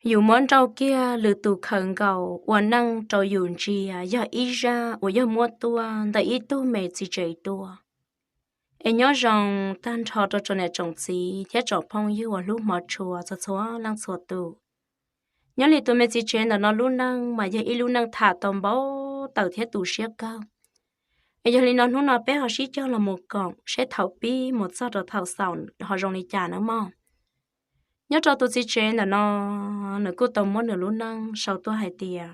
Yus muab nrauj kiag lwm tus khaws nkaus ua neej rau yus ntsia yog ib zaj uas yog muab tuaj ntawm ib tug me txiv tsev tuaj. Es nyob zoo tag nrho rau tsoom niam tsoom txiv thiab tsoom phooj ywg uas hlub hmov tshua txhua txhua leej txhua tus. Nyob li tus me txiv tsev ntawm no lub neej mas yog ib lub neej tham tau npau taws thiab tu siab kawg. Es yog li no hnub no peb ho sib cog los mus koom seb thaum pib mus txog rau thaum xaus ho zoo li cas nawb mog. Nyob rau tus txiv tsev ntawm no, nws kuj tau muab nws lub neej sau tuaj hais tias,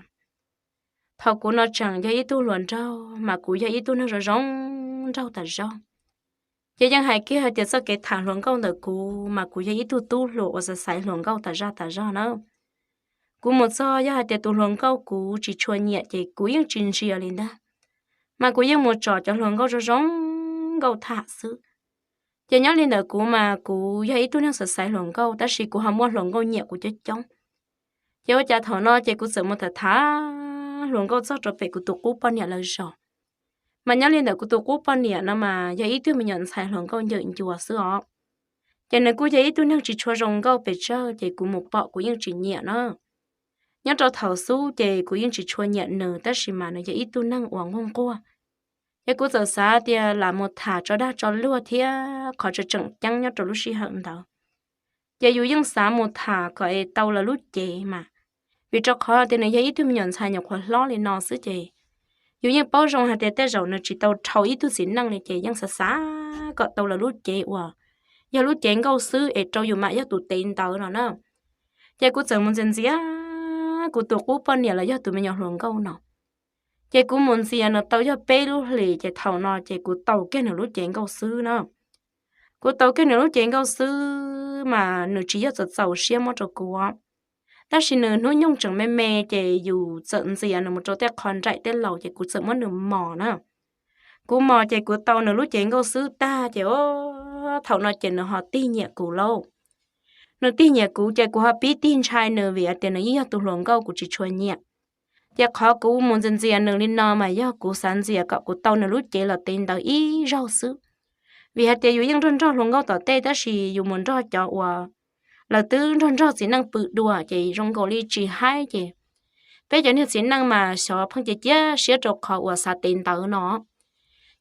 thaum kuv no tseem yog ib tug hluas nraug mas kuv yog ib tug neeg zoo zoo nraug tas zog. Ces yeej hais kiag hais tias txoj kev tham hluas nkauj ntawm kuv mas kuv yog ib tug tub hluas uas xaiv xaiv hluas nkauj tas zaj tas zog na. Kuv mus txog yog hais tias tus hluas nkauj kuv tsis tshua nyiam ces kuv yeej tsis ntsia li ntag, mas kuv yeej mus tsom cov hluas nkauj zoo zoo nkauj tham xwb. Ces nyob li ntawm kuv mas kuv yog ib tug neeg xaiv xaiv hluas nkauj tab sis kuv ho muaj hluas nkauj nyiam kuv coob coob. Ces ua cas thaum no ces kuv txawm mus tham tham hluas nkauj txog rau pem kuv tus qub poj niam lawv zos. Mas nyob li ntawm kuv tus qub poj niam no mas yog ib tug me nyuam ntxhais hluas nkauj ncawm ncua xwb os. Ces nws kuj yog ib tug neeg tsis tshua zoo nkauj pes tsawg ces kuv mus pom kuv yeej tsis nyiam na. Nyob rau thaum xub ces kuv yeej tsis tshua nyiam nws tab sis mas nws yog ib tug neeg uas nquag nquag. Ces kuv txawm xav tias lam mus tham tso dag tso luag thiab qhov tseem tseem ceeb nyob rau lub sij hawm ntawd ces yus yeej xav mus tham kom es tau lawv lub cev mas, vim rau qhov tias nws yog ib tug me nyuam ntxhais nyuam qhuav hlob li no xwb ces yus yeej paub zoo hais tias tej zaum nws tsis tau dhau ib tug txiv neej li ces yeej xav xav kom tau lawv lub cev uas yog lub cev nkauj xwb es rau yus mam yog tus tev ntawd no na. Ces kuv txawm mus ntxias ntxias kuv tus qub poj niam los yog tus me nyuam hluas nkauj no. Ces kuv mus ntxias nws tau yog peb lub hlis ces thaum no ces kuv tau kiag nws lub cev nkauj xwb na. Kuv tau kiag nws lub cev nkauj xwb mas nws tsis yog txaus txaus siab muab rau kuv. Tab sis nws hnub nyoog tseem me me ces yus txawm ntxias nws mus rau tej qhov nraim tej laus ces kuv txawm muab nws mos na. Kuv mos ces kuv tau nws lub cev nkauj xwb tag ces thaum no ces nws ho tig nyiam kuv lauj. Nws tig nyiam kuv ces kuv ho pib tig ntshai nws vim hais tias nws yeej yog tus hluas nkauj kuv tsis tshua nyiam. Ces qhov kuv mus ntxias ntxias nws li no mas yog kuv xav ntxias kom kuv tau nws lub cev los tev ntawd ib zaug xwb. Vim hais tias yus yeej nrog nrog hluas nkauj tom tej tab sis yus mus nrog cov uas lawv twb nrog nrog txiv neej pw dua ces zoo nkaus li tsis haib ces peb cov niag txiv neej mas xyov pheej cia cia siab rau qhov uas xav tev ntawd no.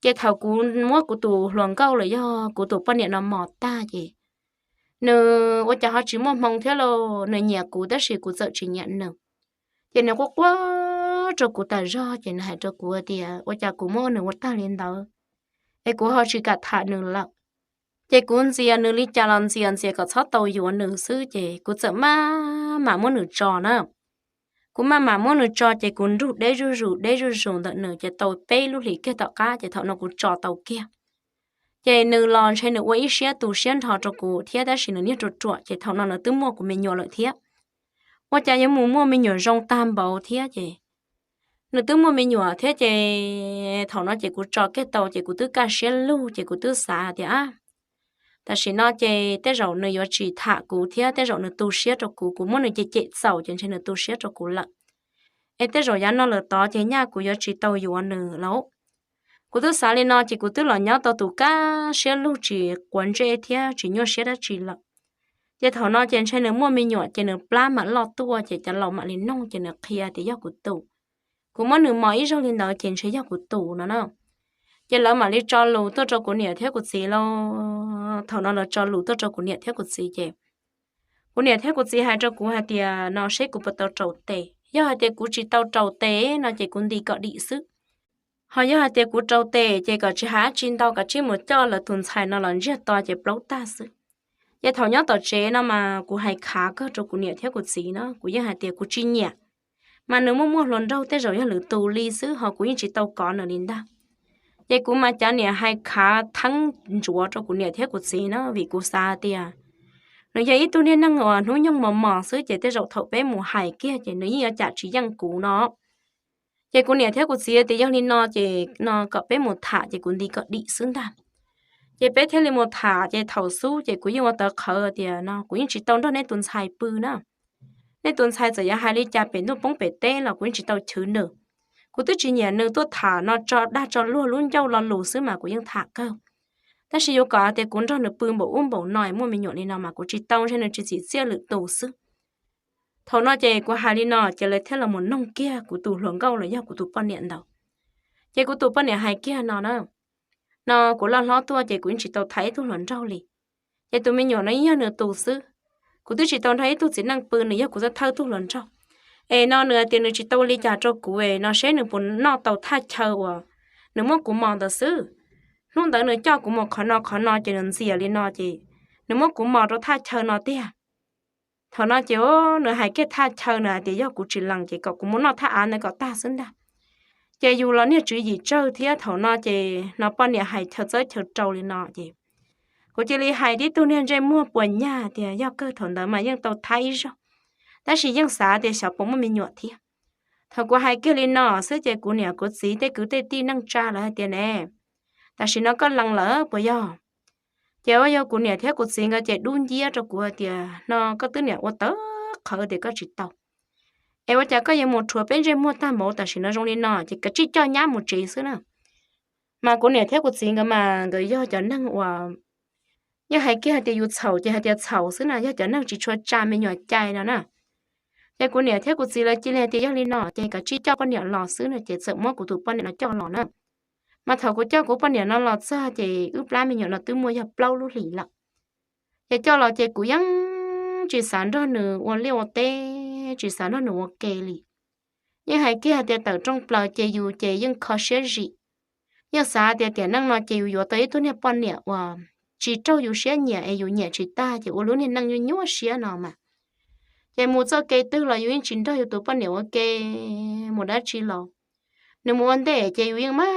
Ces thaum kuv muab kuv tus hluas nkauj los yog kuv tus poj niam no mos tag ces nws ua cas ho tsis muaj hmoo thiab lauj, nws nyiam kuv tab sis kuv txawm tsis nyiam nws. Ces nws quaj quaj rau kuv tas zog ces nws hais rau kuv tias ua cas kuv muab nws ua tag li ntawd es kuv ho tsis kam tham nws lawm. Ces kuv ntxias nws li cas los ntxias ntxias kom txhob tau yuav nws xwb ces kuv txawm maj mam muab nws tso na. Kuv maj mam muab nws tso ces kuv nrug deb zuj zus deb zuj zus ntawm nws ces tau peb lub hlis kiag tom qab ces thaum no kuv tso tau kiag. Ces nws los ntshe nws ua ib siab tu siab nrho rau kuv thiab tab sis nws niag ruam ruam ces thaum no nws twb muaj kuv me nyuam lawm thiab. Ua cas yuav mus muaj me nyuam zoo tag npaum thiab ces nws twb muaj me nyuam thiab ces thaum no ces kuv tso kiag tau ces kuv twb kaj siab lug ces kuv twb xav tias tam sim no ces tej zaum nws yuav tsis tham kuv thiab tej zaum nws tu siab rau kuv, kuv muab nws cem cem txaus ces ntshe nws tu siab rau kuv lawm. Es tej zaum yav no lawm tod ces nyaj kuv yuav tsis tau yuav nws lauj. Kuv twb xav li no ces kuv twb los nyob tau tus kaj siab lug tsis quav ntsej thiab tsis nyuaj siab dab tsi lawm. Ces thaum no ces ntshe nws muaj me nyuam ces nws plab mam loj tuaj ces cov laus mam li noog ces nws qhia tias yog kuv tus. Kuv muab nws mos ib zaug li ntawd ces ntshe yog kuv tus no na. Ces lawv mam li tso lus tuaj rau kuv niam thiab kuv txiv lauj. Thaum no lawv tso lus tuaj rau kuv niam thiab kuv txiv ces kuv niam thiab kuv txiv hais rau kuv hais tias no seb kuv puas tau rau tes, yog hais tias kuv tsis tau rau tes no ces kuv nti kom dim xwb. Ho yog hais tias kuv rau tes ces kom tsis hais dab tsi ntau kom tsij mus coj lawv tus ntxhais no los ntsiag to ces plaub tag xwb. Ces thaum nyob tom tsev no mas kuv hais khav kawg rau kuv niam thiab kuv txiv na, kuv yeej hais tias kuv tsis nyiam. Mas nws muaj muaj hluas nraug tej zaum yog lwm tus li xwb ho kuv yeej tsis tau kov nws li ntag. Ces kuv mas cav niam hais khav theeb ntsuav rau kuv niam thiab kuv txiv na vim kuv xav tias nws yog ib tug niag neeg uas hnub nyoog mos mos xwb ces tej zaum thaum peb mus hais kiag ces nws yeej yuav cam tsis yeej kuv no. Ces kuv niam thiab kuv txiv tias yog li no ces no kom peb mus tham ces kuv nti kom dim xwb ntag. Ces peb thiaj li mus tham ces thaum xub ces kuv yeej ua tawv qhawv tias no kuv yeej tsis tau nrog nej tus ntxhais pw na. Nej tus ntxhais txawm yuav hais li cas pem ntuj poob pem teb los kuv yeej tsis tau chwv nws. Kuv twb tsis nyiam nws tuaj tham no tso dag tso luag lub ncauj lo lus xwb mas kuv yeej tham kawg. Tab sis yuav kom hais tias kuv nrog nws pw npaum ub npaum no muaj me nyuam li no mas kuv tsis tau, ntshe nws tsis txim txiaj lwm tus xwb. Thaum no ces kuv hais li no ces lawv thiaj los mus noog kiag kuv tus hluas nkauj los yog kuv tus poj niam ntawd. Ces kuv tus poj niam hais kiag no na, no kuv loj hlob tuaj ces kuv yeej tsis tau tham ib tug hluas nraug li. Ces tus me nyuam no yog nws tus xwb, kuv twb tsis tau nrog ib tug txiv neej pw, nws yog kuv thawj tug hluas nraug. Es no nws hais tias nws tsis tau li cas rau kuv, no seb nws puas noj tau thaj chaw uas nws muab kuv mos ntawd xwb. Hnub ntawd nws coj kuv mus qhov no qhov no ces nws ntxias li no ces nws muab kuv mos rau thaj chaw no tiag. Thaum no ces nws hais kiag thaj chaw, nws hais tias yog kuv tsis lees ces kom kuv mus noj thaj av ntawd kom tag xwb ntag. Ces yus los niag tswv yim tsawg thiab, thaum no ces no poj niam hais chaw txawb chaw rau li no ces kuv cia li hais tib tug niag ntsej muag puas nyag tias yog kawg, thaum ntawd mas yeej tau thab ib zaug, tab sis yeej xav tias xyov puas muaj me nyuam thiab. Thaum kuv hais kiag li no xwb ces kuv niam kuv txiv tej kwv tej tij neej tsa lawv hais tias ne, tam sim no koj lees lawm puas yog? Ces ua yog kuv niam thiab kuv txiv nkawd ces dub nciab rau kuv hais tias no koj twb niam ua tawv qhawv tias koj tsis tau, es ua cas koj yuav mus rhuav peb ntsej muag tag npaum tam sim no zoo li no, ces kav tsij coj nyab mus tsev xwb na. Mas kuv niam thiab kuv txiv nkawd mas nkawd yog cov neeg uas yeej hais kiag hais tias yus txhaum ces hais tias txhaum xwb na, yog cov neeg tsis tshua tsa me nyuam cai no na. Ces kuv niam thiab kuv txiv lawv cia li hais tias yog li no ces kav tsij coj poj niam los xwb no, ces txawm muab kuv tus poj niam no coj los na. Mas thaum kuv coj kuv poj niam no los txog ces wb plab me nyuam no twb muaj yog plaub lub hlis lawm. Ces coj los ces kuv yeej tsis xav nrog nws ua liaj ua teb, tsis xav nrog nws ua ke li. Yeej hais kiag hais tias tawm rooj plaws ces yus ces yeej kho siab zim. Yeej xav tias tiam neej no ces yus yuav tau ib tug niag poj niam uas tsis raug yus siab nyiam es yus nyiam tsis tag ces ua lub niag neej nyuaj nyuaj siab no mas. Ces mus txoj kev twg los yus yeej tsis nrog yus tus poj niam ua ke, mus dab tsi los nws mus ua ntej ces yus yeej maj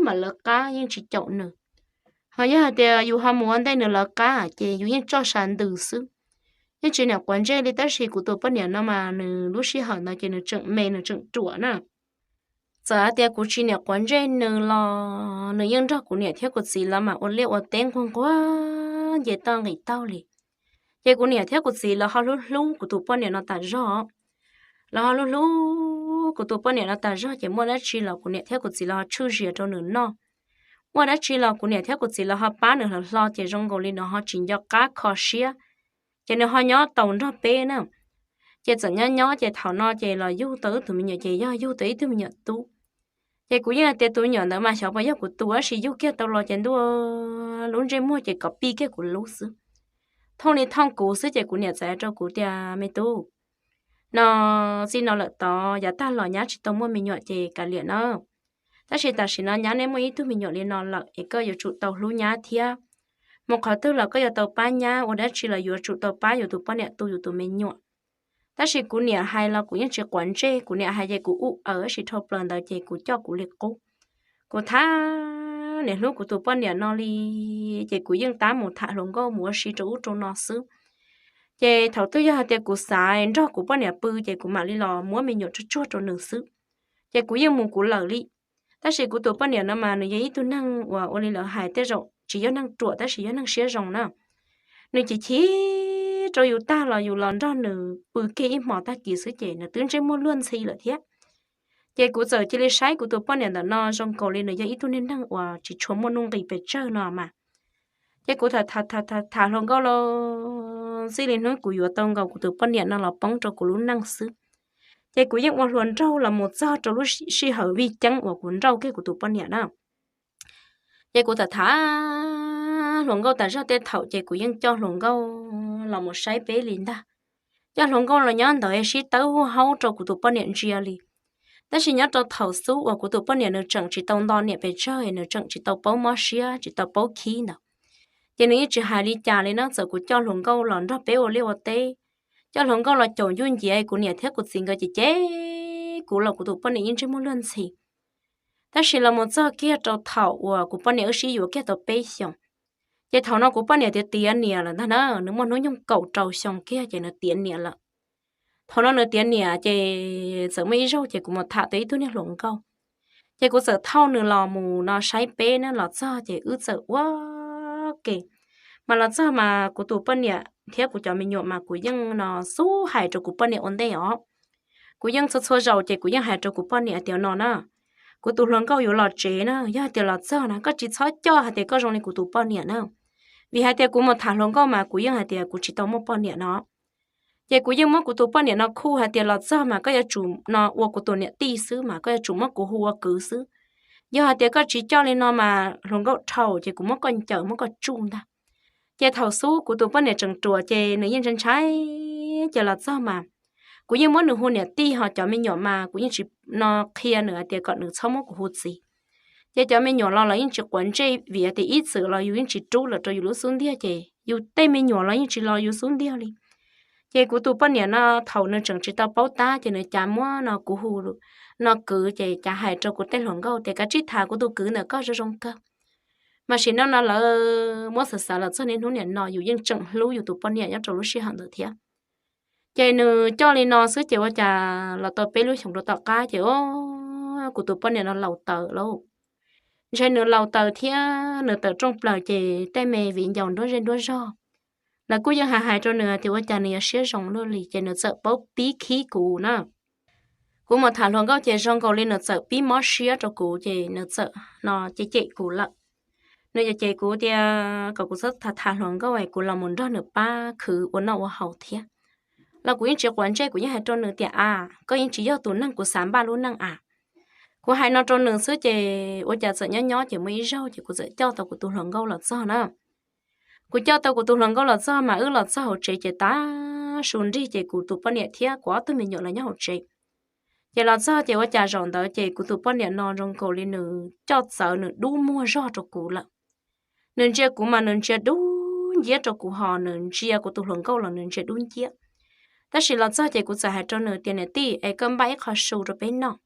mam lawv qab yeej tsis caum nws. Ho yog hais tias yus ho mus ua ntej nws lawv qab ces yus yeej tso sas ntws xwb, yeej tsis niam quav ntsej li. Tab sis kuv tus poj niam no mas nws lub sij hawm ntawd ces nws tseem me nws tseem ruam na. Txawm hais tias kuv tsis niam quav ntsej nws los nws yeej nrog kuv niam thiab kuv txiv lawv mas ua liaj ua teb nquag nquag nce toj nqis taug li. Ces kuv niam thiab kuv txiv lawv ho hlub hlub kuv tus poj niam no tas zog. Lawv ho hlub hlub kuv tus poj niam no tas zog ces muaj dab tsi los kuv niam thiab kuv txiv lawv ho tshwj zias rau nws noj. Muaj dab tsi los kuv niam thiab kuv txiv lawv ho pab nws hlo hlo ces zoo nkaus li nws ho tsis nco qab kho siab, ces nws ho nyob tau nrog peb na. Ces txawm nyob nyob ces thaum no ces los yug tau ib tug me nyuam ces yog yug tau ib tug me nyuam tub. Ces kuv yeej hais tias tus me nyuam ntawd mas xyov puas yog kuv tus tab sis yug kiag tau los ces ntuj, lub ntsej muag ces kom pij kiag kuv lub xwb, thooj li thooj kuv xwb. Ces kuv niam txawm hais rau kuv tias me tub, no txij no lawm tod yav tag los nyab tsis tau muaj me nyuam ces kav liam na, tab sis tam sim no nyab neb muaj ib tug me nyuam li no lawm es koj yuav tsum tau hlub nyab thiab. Mus qhov twg los koj yuav tau pab nyab, ua dab tsi los yuav tsum tau pab yus tus poj niam tu yus tus me nyuam. Tab sis kuv niam hais los kuv yeej tsis quav ntsej, kuv niam hais ces kuv ub aws, tab sis dhau plaws ntawd ces kuv coj kuv li qub. Kuv thab niam hlub kuv tus poj niam no li, ces kuv yeej tab mus tham hluas nkauj mus ua si rau ub rau no xwb. Ces thaum twg yog hais tias kuv xav nrog kuv poj niam pw ces kuv mam li los muab me nyuam tsuag tsuag rau nws xwb. Ces kuv yeej mus kuv lawm li. Tab sis kuv tus poj niam no mas nws yog ib tug neeg uas ua li lawv hais tej zaum tsis yog neeg ruam tab sis yog neeg siab zoo na. Nws chim chim rau yus tag los yus los nrog nws pw kiag ib hmos tag kis xwb ces nws twb ntsej muag luag ntxhi lawm thiab. Ces kuv txawm cia li saib kuv tus poj niam ntawm no zoo nkaus li nws yog ib tug niag neeg uas tsis tshua muaj nuj nqis pes tsawg no mas. Ces kuv tham hluas nkauj los txij li hnub kuv yuav tau nkaus kuv tus poj niam no los poob rau kuv lub neej xwb. Ces kuv yeej ua hluas nraug los mus txog rau lub sij hawm vij ceeb uas kuv nrauj kiag kuv tus poj niam na. Ces kuv tham tham hluas nkauj tas zog tej thaum ces kuv yeej coj hluas nkauj los mus saib peb li ntag. Coj hluas nkauj los nyob ntawd sib tawb huj haub rau kuv tus poj niam ntsia li. Tab sis nyob rau thaum xub uas kuv tus poj niam nws tseem tsis tau nto niam pes tsawg, nws tseem tsis tau paub mob siab tsis tau paub khib ntawd, ces nws yeej tsis hais li cas li na. Txawm kuv coj hluas nkauj los nrog peb ua liaj ua teb, coj hluas nkauj los caum ncuj nciav, kuv niam thiab kuv txiv nkawd ces cem kuv los kuv tus poj niam yeej ntsej muag luag ntxhi. Tab sis los mus txog kiag rau thaum uas kuv poj niam wb sib yuav kiag tau peb xyoos, ces thaum no kuv poj niam tiav tiav niam lawm ntag na, nws muaj hnub nyoog kaum rau xyoo kiag ces nws tiav niam lawm. Thaum no nws tiav niam ces txawm muaj ib zaug ces kuv mus tham tau ib tug niag hluas nkauj, ces kuv txawm thauj nws los mus no saib peb na. Los txog ces wb txawm ua ke, mas los txog mas kuv tus poj niam thiab kuv cov me nyuam mas kuv yeej no xub hais rau kuv poj niam ua ntej os. Kuv yeej txhua txhua zaus ces kuv yeej hais rau kuv poj niam tias no na, kuv tus hluas nkauj yuav los tsev na, yog hais tias los txog na koj tsis txhob coj hais tias koj zoo li kuv tus poj niam na. Vim hais tias kuv mus tham hluas nkauj mas kuv yeej hais tias kuv tsis tau muaj poj niam no. Ces kuv yeej muab kuv tus poj niam no khuj hais tias los txog mas koj yuav tsum no ua kuv tus niam tij xwb mas koj yuav tsum muab kuv hu ua kwv xwb. Yog hais tias koj tsis coj li no mas hluas nkauj dhau ces kuv muab koj ncaws muab koj tsuj ntag. Ces thaum xub kuv tus poj niam tseem ruam ces nws yeej ntshai ntshai, ces los txog mas kuv yeej muab nws hu niam tij ho cov me nyuam mas kuv yeej tsis no qhia nws hais tias kom nws txhob muab kuv hu txiv. Ces cov me nyuam los los yeej tsis quav ntsej vim tias ib txwm los yus yeej tsis rub lawm rau yus lub xub ntiag ces yus tej me nyuam los yeej tsis los yus xub ntiag li. Ces kuv tus poj niam no thaum nws tseem tsis tau paub tab ces nws cas muab no kuv hu no kwv ces cas hais rau kuv tej hluas nkauj tias kav tsij tham kuv tus kwv ntawm koj zoo zoo kawg. Mas sim no no lawv muab xav xav los txog niaj hnub niam no yus yeej tseem hlub yus tus poj niam nyob rau lub sij hawm ntawd thiab. Ces nws coj li no xwb ces ua cas los tau peb lub xyoos rau tom qab ces kuv tus poj niam no laus taws lauj. Ntshe nws laus taws thiab nws tawm rooj plaws ces tej me viv ncaus nruab zej nruab zog lawv kuj yeej hais hais rau nws tias ua cas nws yuav siab zoo luaj li ces nws txawm paub pib khib kuv na. Kuv mus tham hluas nkauj ces zoo nkaus li nws txawm pib mob siab rau kuv ces nws txawm no cem cem kuv lawm. Nws cem kuv tias kom kuv txhob tham tham hluas nkauj es kuv los mus nrog nws pab khwv ua noj ua haus thiab. Los kuv yeej tsis quav ntsej kuv yeej hais rau nws tias a, koj yeej tsis yog tus neeg kuv xav npaj lub neej a. Kuv hais no rau nws xwb ces ua cas txawm nyob nyob ces muaj ib zaug ces kuv txawm coj tau kuv tus hluas nkauj los txog na. Kuv coj tau kuv tus hluas nkauj los txog mas wb los txog hauv tsev ces tav su nrig ces kuv tus poj niam thiab kuv ob tug me nyuam los nyob hauv tsev. Ces los txog ces ua cas zaum ntawd ces kuv tus poj niam no zoo nkaus li nws coj txawv nws dub muag zog rau kuv lawm. Nws ntsia kuv mas nws ntsia dub nciab rau kuv ho nws ntsia kuv tus hluas nkauj los nws ntsia dub nciab. Tab sis los txog ces kuv txawm hais rau nws tias niam tij es koj npaj ib qho su rau peb noj.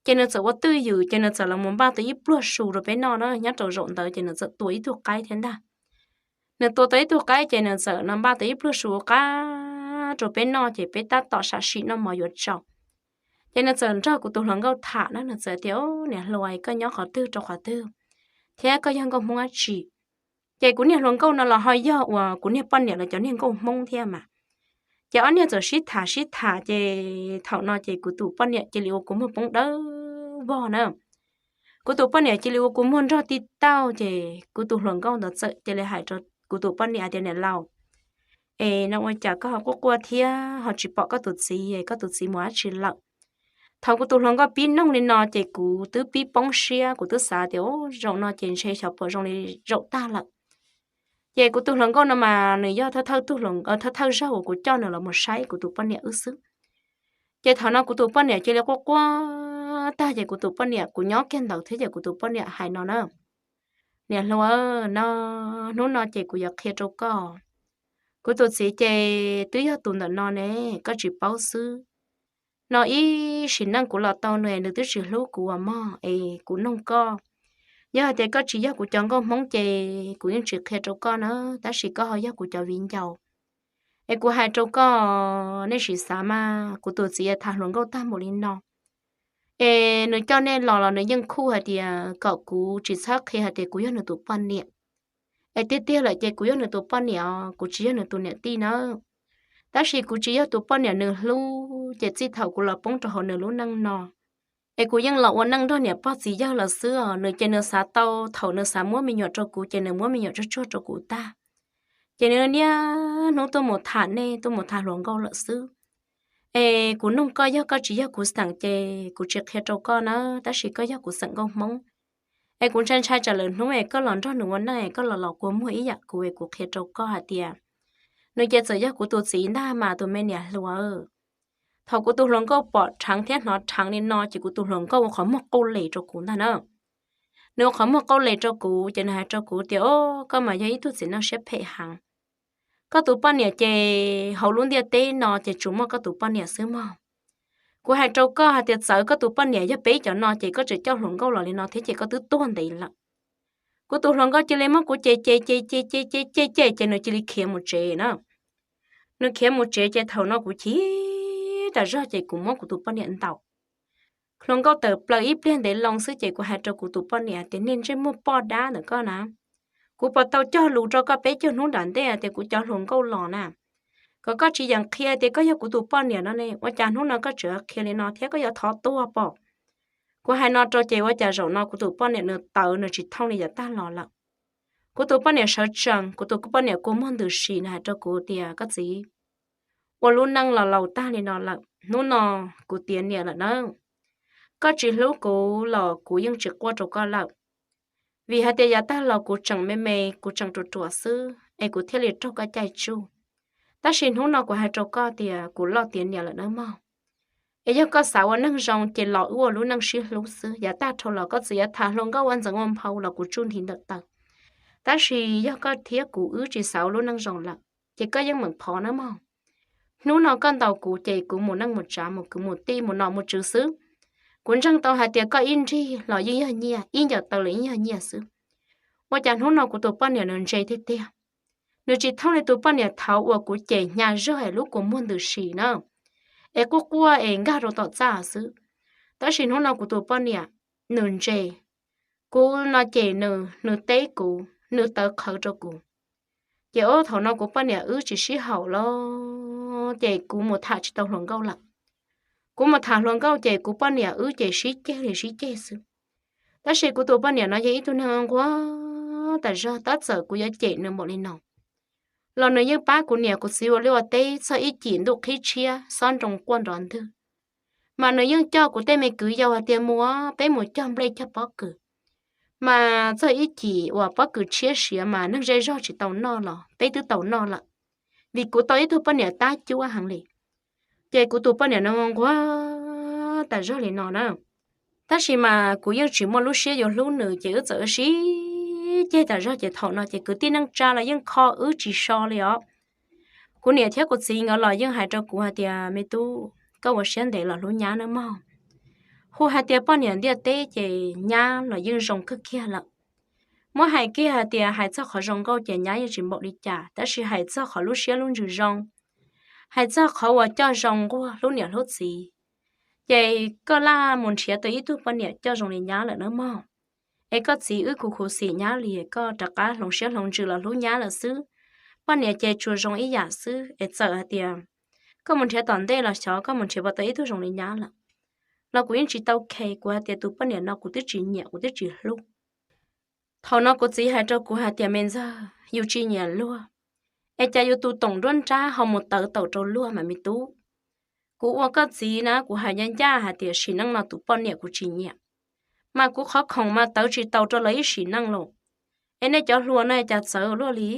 Ces nws txawm ua twj ywm ces nws txawm los mus npaj tau ib pluag su rau peb noj na, nyob rau zaum ntawd ces nws txawm tua ib tug qaib thiab ntag. Nws tua tau ib tug qaib ces nws txawm no npaj tau ib pluag su qab rau peb noj ces peb tab tom sam sim noj mov yuav tsaus. Ces nws txawm nrog kuv tus hluas nkauj tham na, nws txawm tias niam hluas, koj nyob qhov twg rau qhov twg thiab koj yog nkauj Hmoob dab tsi? Ces kuv niag hluas nkauj no los ho yog uas kuv niag poj niam los cov niag nkauj Hmoob thiab mas. Ces ob niag txawm sib tham sib tham ces thaum no ces kuv tus poj niam cia li ua kua muag poob dawb vog na. Kuv tus poj niam cia li ua kua muag nrog tij tauj ces kuv tus hluas nkauj ntawd txawm cia li hais rau kuv tus poj niam tias niam laus, es no ua cas koj ho quaj quaj thiab ho tsis pom koj tus txiv, koj tus txiv mus dab tsi lawm? Thaum kuv tus hluas nkauj pib noog li no ces kuv twb pib poob siab, kuv twb xav tias zaum no ces ntshe xyov puas zoo li zaum tag lawm. Ces kuv tus hluas nkauj no mas nws yog thawj thawj zaug uas kuv coj nws los mus saib kuv tus poj niam wb xwb. Ces thaum no kuv tus poj niam cia li quaj quaj tag ces kuv tus poj niam, kuv nyob kiag ntawd thiab ces kuv tus poj niam hais no na, niam hluas, no hnub no ces kuv yuav qhia rau koj. Kuv tus txiv ces twb yog tus ntawm no ne, koj tsis paub xwb. No ib sim neej kuv los tau nws, nws twb tsis hlub kuv ua mog es kuv noog koj. Yog hais tias koj tsis yog kuv cov nkauj Hmoob ces kuv yeej tsis qhia rau koj na, tab sis koj ho yog kuv cov viv ncaus. Es kuv hais rau koj, nej sim xav mas kuv tus txiv tham hluas nkauj tag mus li no. Es nws coj nej los los nws yeej khuj hais tias kom kuv tsis txhob qhia hais tias kuv yog nws tus poj niam. Es tiag tiag lawm ces kuv yog nws tus poj niam, kuv tsis yog nws tus niam tij nawb. Tab sis kuv tsis yog tus poj niam nws hlub ces txij thaum kuv los poob rau hauv nws lub neej no es kuv yeej los ua neej nrog niam pog txiv yawg lawm xwb os. Nws ces nws xav tau thaum nws xav muab me nyuam rau kuv ces nws muab me nyuam tsuag tsuag rau kuv tag. Ces nws niaj hnub tuaj mus tham nej, tuaj mus tham hluas nkauj lawm xwb. Es kuv noog koj, yog koj tsis yog kuv xeem ces kuv tsis qhia rau koj na, tab sis koj yog kuv xeem nkauj Hmoob. Es kuv ntshai ntshai tsam lwm hnub es koj los nrog nws ua neej es koj los los kua muag ib yam kuv es kuv qhia rau koj hais tias nws ces txawm yog kuv tus txiv ntag mas tus me niam hluas. Thaum kuv tus hluas nkauj pom rheev thiab hnov rheev li no ces kuv tus hluas nkauj ua qhov muag qauj les rau kuv ntag na. Nws ua qhov muag qauj les rau kuv ces nws hais rau kuv tias, o, koj mas yog ib tug txiv neej siab phem heev. Koj tus poj niam ces hauv lub ntiaj teb no ces tsuas muaj koj tus poj niam xwb mog. Kuv hais rau koj hais tias txawv koj tus poj niam yog peb cov no ces koj tseem coj hluas nkauj los li no thiab ces koj twb tuag ntev lawm. Kuv tus hluas nkauj cia li muab kuv cem cem cem cem cem cem cem ces nws cia li khiav mus tsev na. Nws khiav mus tsev ces thaum no kuv chim tas zog ces kuv muab kuv tus poj niam ntaus. Hluas nkauj tawm plaws ib pliag ntev loo xwb ces kuv hais rau kuv tus poj niam tias niag ntsej muag poj dab ntawm koj na, kuv puas tau cog lus rau koj peb caug hnub nram ntej tias kuv cov hluas nkauj los na, kom koj tsis yeem qhia tias koj yog kuv tus poj niam no ne, ua cas hnub no koj tseem qhia li no thiab koj yuav thov tuag pom? Kuv hais no rau ces ua cas zaum no kuv tus poj niam nws tawv nws tsis thooj li yav tag los lawm. Kuv tus poj niam sawv tsees, kuv tus poj niam kua muag ntws si nws hais rau kuv tias koj txiv, ua lub neej los laus tag li no lawm, hnub no kuv tiav niam lawm nawb. Koj tsis hlub kuv los kuv yeej tsis quaj rau koj lawm. Vim hais tias yav tag los kuv tseem me me, kuv tseem ruam ruam xwb es kuv thiaj li raug koj caij tsuj. Tab sis hnub no kuv hais rau koj tias kuv loj tiav niam lawm nawb mog. Es yog koj xav ua neeg zoo ces los wb ua lub neej sib hlub xwb. Yav tag dhau los koj txawm yuav tham hluas nkauj ua ntxeev ua nphau los kuv tsuj nthi ntawm taw. Tab sis yog koj thiab kuv wb tsis xav ua lub neej zoo lawm ces koj yeej meem phov nawb mog. Hnub no koj ntaus kuv ces kuv mus neej mus tsav, mus kwv mus tij, mus nom mus tswv xwb. Kuv ntseeg tau hais tias koj ib nrig los yeej yog nyiaj, ib ncaws taw los yeej yog nyiaj xwb. Ua cas hnub no kuv tus poj niam nws ntse tiag tiag. Nws tsis thooj li tus poj niam thaud uas kuv cem hnyav zog es lub kua muag ntws si na, es quaj quaj es nkag rau tom txaj xwb. Tab sis hnub no kuv tus poj niam nws ntse. Kuv no cem nws, nws teb kuv, nws tawv qhawv rau kuv. Ces ob thaum no kuv poj niam wb tsis sib haum lawm ces kuv mus tham tsis tau hluas nkauj lawm. Kuv mus tham hluas nkauj ces kuv poj niam wb ces sib ceg li sib ceg xwb. Tab sis kuv tus poj niam no yog ib tug neeg nquag tas zog, tab txawm kuv yuav cem nws npaum li no los nws yeej pab kuv niam kuv txiv ua liaj ua teb txog ib cim ntuj qhib tshiab xob nroo quaj nrov ntwg. Mas nws yeej coj kuv tej me kwv yau hais tias mus, peb mus cog nplej cog pob kws. Mas txog ib cim uas pob kws tshiab siav mas neeg zej zog tsis tau noj los peb twb tau noj lawm, vim kuv tau ib tug poj niam tab cuab heev li. Ces kuv tus poj niam no nquag tas zog li no na. Tab sis mas kuv yeej tsis muaj lub siab yuav hlub nws ces wb txawm sib ceg tas zog ces thaum no ces kwv tij neej tsa los yeej kho wb tsis so li os. Kuv niam thiab kuv txiv nkawd los yeej hais rau kuv hais tias, me tub, koj ua siab ntev los hlub nyab nawb mog. Hu hais tias poj niam ntiaj teb ces nyab los yeej zoo kawg kiag lawm. Muab hais kiag hais tias hais txog qhov zoo nkauj ces nyab yeej tsis npaum li cas, tab sis hais txog qhov lub siab lub ntsws zoo, hais txog qhov uas coj zoo nquag hlub niam hlub txiv, ces koj laj mus nrhiav tau ib tug poj niam coj zoo li nyab lawm nawb mog. Es koj txiv wb kuv khuv xim nyab li, koj rov qab hloov siab hloov ntsws los hlub nyab lawm xwb. Poj niam ces tsuas zoo ib yam xwb, es txawm hais tias koj mus nrhiav tom ntej los xyov koj mus nrhiav puas tau ib tug zoo li nyab lawm los kuv yeej tsis tau khe, kuv hais tias tus poj niam no kuv twb tsis nyiam, kuv twb tsis hlub. Thaum no kuv txiv hais rau kuv hais tias, me ntxawg, yus tsis nyiam luag, es cas yus tus toom nruab nrab ho mus tawv taum rau luag mas me tub. Kuv ua koj txiv na kuv hais ncaj ncaj hais tias sim neej no tus poj niam kuv tsis nyiam, mas kuv qhov khoom mas tawv tsis taus rau lawv ib sim neej los. Es nej cov hluas no cas txawv luaj li.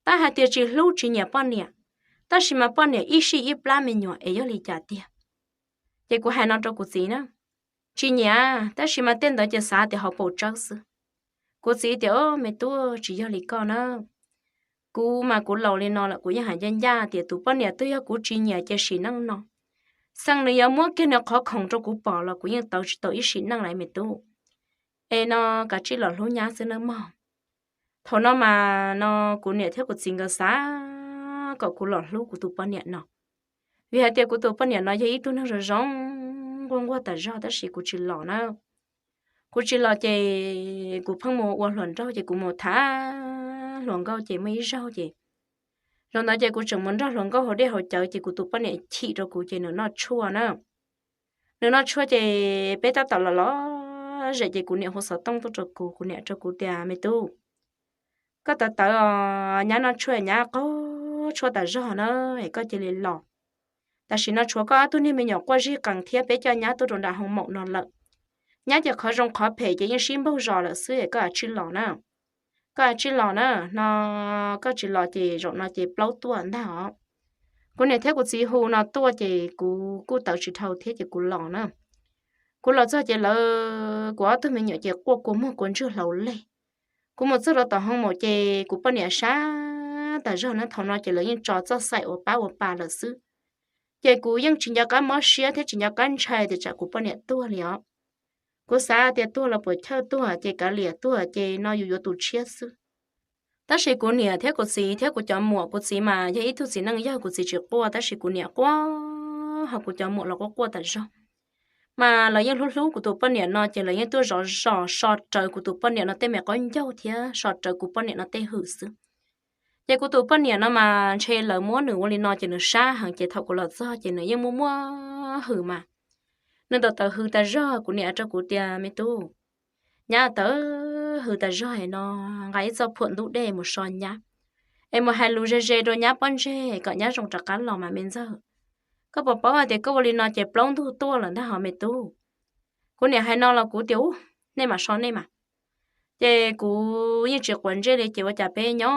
Tab hais tias tsis hlub tsis nyiam poj niam, tab sis mas poj niam ib sij ib plab me nyuam es yog li cas tiag? Ces kuv hais no rau kuv txiv na, tsis nyiam, tab sis mas tej ntawd ces xav tias hauv paus tsawb xwb. Kuv txiv tias, o me tub, tsis yog li koj na. Kuv mas kuv laus li no lawm kuv yeej hais ncaj ncaj tias tus poj niam twg yog kuv tsis nyiam ces sim neej no xeem nws yuav muab kiag nws qhov khoom rau kuv pom los kuv yeej tawv tsis tau ib sim neej lawm me tub. Es no kav tsij los hlub nyab xwb nawb mog. Thaum no mas no kuv niam thiab kuv txiv nkawd xav kom kuv los hlub kuv tus poj niam no, vim hais tias kuv tus poj niam no yog ib tug neeg zoo zoo nquag nquag tas zog, tab sis kuv tsis los na. Kuv tsis los ces kuv pheej mus ua hluas nraug ces kuv mus tham hluas nkauj ces muaj ib zaug ces zaum ntawd ces kuv tseem mus nrog hluas nkauj haus dej haus cawv ces kuv tus poj niam chim rau kuv ces nws noj tshuaj na. Nws noj tshuaj ces peb tab tom los los zem ces kuv niam hu xov tooj tuaj rau kuv, kuv niam rau kuv tias, me tub, koj tawv tawv os, nyab noj tshuaj, nyab qaug tshuaj tas zog na, es koj cia li los. Tam sim no tshuav koj ob tug niag me nyuam quaj zig qees thiab peb coj nyab tuaj rau nram hoo maum no lawm. Nyab ces qhov zoo qhov phem ces yeej sib npaug zos lawm xwb es koj tsij los na. Koj tsij los na, no koj tsis los ces zaum no ces plaub tuaj ntag os. Kuv niam thiab kuv txiv hu no tuaj ces kuv kuj tawv tsis dhau thiab ces kuv los na. Kuv los txog ces lawv, kuv ob tug me nyuam ces quaj kua muag kua ntswg hlaus leg. Kuv mus txog rau tom hoo maum ces kuv poj niam sab tas zog na, thaum no ces lawv yeej tso txoj xaim ua pab ua pa lawm xwb. Ces kuv yeej tsis nco qab mob siab thiab tsis nco qab ntshai tias tsam kuv poj niam tuag li os. Kuv xav tias tuag los puas chawj tuag ces kav liam tuag ces no yus yuav tus tshiab xwb. Tab sis kuv niam thiab kuv txiv thiab kuv cov muam, kuv txiv mas yog ib tug txiv neej yawg kuv txiv tsis quaj, tab sis kuv niam quaj, ho kuv cov muam los quaj quaj tas zog. Mas lawv yeej hlub hlub kuv tus poj niam no ces lawv yeej tuaj zov zos so rawv kuv tus poj niam no tej me qaub ncaug thiab so rawv kuv poj niam no tej hwm xwb. Ces kuv tus poj niam no mas ntshe lawv muab nws ua li no ces nws sab heev ces thaum kuv los txog ces nws yeej muaj muaj hwm mas. Nws tawv tawv hwm tas zog, kuv niam rau kuv tias, me tub, nyab tawv hwm tas zog no, nqa ib txoj phuam ntub dej mus so nyab. es mus hais lus ze ze rau nyab pob ntseg kom nyab zoo rov qab los mas me ntxawg. Koj puas paub hais tias koj ua li no ces plaub ntug tuaj lawm ntag hos me tub. Kuv niam hais no los kuv tias, u, nej mam so nej mas. Ces kuv yeej tsis quav ntsej li ces ua cas peb nyob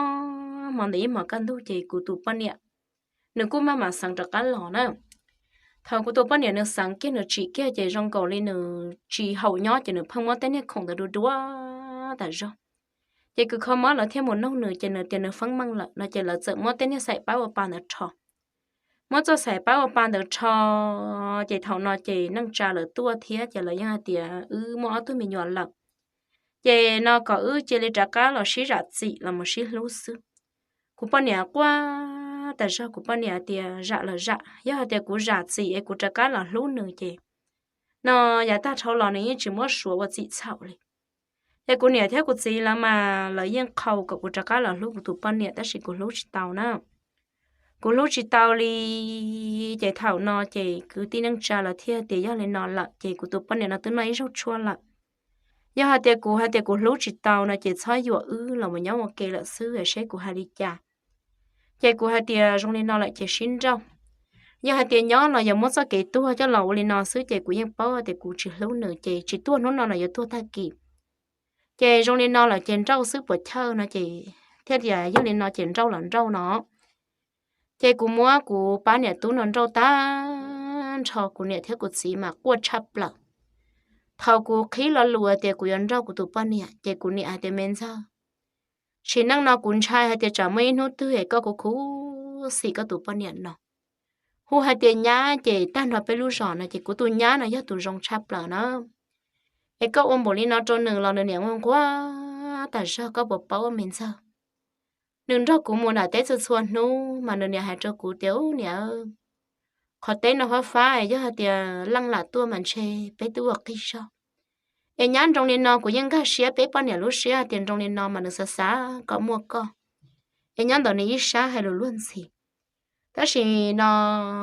hmo ntawd ib hmos kaj ntug ces kuv tus poj niam nws kuj maj mam xeev rov qab los na. Thaum kuv tus poj niam nws xeev kiag nws tsim kiag ces zoo nkaus li nws tsis haum nyob ces nws pheej muab tej niag khoom ntawd dua dua tas zog. Ces kws kho mob lawv thiaj mus noog nws ces nws tias nws feeb meej lawm no ces lawv txawm muab tej niag xaim pab ua pa ntawd rho. Muab txoj xaim pab ua pa ntawd rho, ces thaum no ces neej tsa lawv tuaj thiab ces lawv yeej hais tias wb muaj ob tug me nyuam lawm, ces no kom wb cia li rov qab los sib zam txim los mus sib hlub xwb. Kuv poj niam quaj tas zog, kuv poj niam tias zam los zam, yog hais tias kuv zam txim es kuv rov qab los hlub nws ces no yav tag dhau los nws yeej tsis muab suav ua txim txhaum li. Ces kuv niam thiab kuv txiv lawv mas lawv yeej qhau kom kuv rov qab los hlub kuv tus poj niam tab sis kuv hlub tsis tau na. Kuv hlub tsis tau li. Ces thaum no ces kwv tij neej tsa lawv thiaj tias yog li no lawm ces kuv tus poj niam no twb noj ib zaug tshuaj lawm. Yog hais tias kuv hais tias kuv hlub tsis tau no ces txhob yuam wb los mus nyob ua ke lawm xwb es seb kuv hais li cas. Ces kuv hais tias zoo li no lawm ces sib nrauj. Yog hais tias nyob los yog muab txoj kev tuag coj los ua li no xwb ces kuv yeej paub tias kuv tsis hlub nws ces tsis tuag hnub no los yuav tuag tag kis. Ces zoo li no lawm ces nrauj xwb puas chawj no ces thiaj tias yog li no ces nrauj los nrauj no. Ces kuv muab kuv pab niam tub no nrauj tag nrho, kuv niam thiab kuv txiv mas quaj tshaj plaws. Thaum kuv qhib lo lus tias kuv yuav nrauj kuv tus poj niam ces kuv niam hais tias me ntxawg, sim neej no kuv ntshai hais tias tsam muaj ib hnub twg es koj khuv khuv xim koj tus poj niam no. Hu hais tias nyab ces tag nrho peb lub zos no ces kuv tus nyab no yog tus zoo tshaj plaws na. Es koj ua npaum li no rau nws los nws niam nquag nquag tas zog, koj puas paub me ntxawg. Nws nrog kuv mus nram teb txhua txhua hnub mas nws niam hais rau kuv tias u niam, qhov teb no fab fab yog hais tias leej lam tuaj mas ntshe peb twb ua qig zog. Es nyab nroo li no kuv yeej nkag siab peb poj niam lub siab hais tias nroo li no mas nws xav xav kom muaj koj. Es nyob ntawm nws ib sab hais lus luag ntxhi. Tab sis no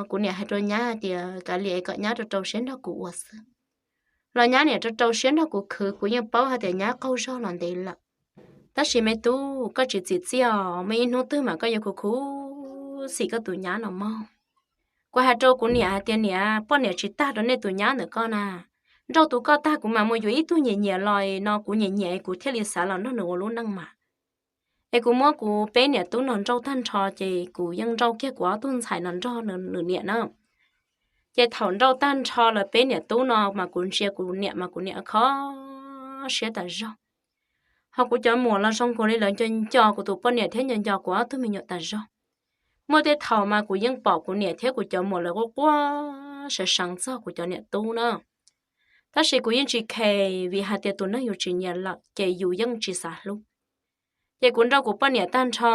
kuv niam hais rau nyab hais tias kav liam es kom nyab rau rau siab nrog kuv ua xwb. Los nyab niam rau rau siab nrog kuv khwv, kuv yeej paub hais tias nyab qaug zog los ntev lawm. Tab sis me tub, koj tsis txim txiaj os, muaj ib hnub twg mas koj yuav khuv khuv xim koj tus nyab no mog. Kuv hais rau kuv niam hais tias niam, poj niam tsis tag rau nej tus nyab ntawm koj na. Nrauj tus koj tag kuv mam mus yuav ib tug nyiam nyiam los no kuv nyiam nyiam kuv thiaj li xav los nrog nws ua lub neej mas. Es kuv muab kuv peb niam tub no nrauj tag nrho ces kuv yeej nrauj kiag kuv ob tug ntxhais no nrog nws niam na. Ces thaum nrauj tag nrho lawv peb niam tub no mas kuv ntsia kuv niam mas kuv niam kho siab tas zog. Ho kuv cov muam los zoo nkaus li lawv nco nco kuv tus poj niam thiab nco nco kuv ob tug me nyuam tas zog. Muaj tej thaum mas kuv yeej pom kuv niam thiab kuv cov muam lawv quaj quaj seev seev txog kuv cov niam tub na. Tab sis kuv yeej tsis khes vim hais tias tus neeg yus tsis nyiam lawm ces yus yeej tsis xav hlub. Ces kuv nrauj kuv poj niam tag nrho,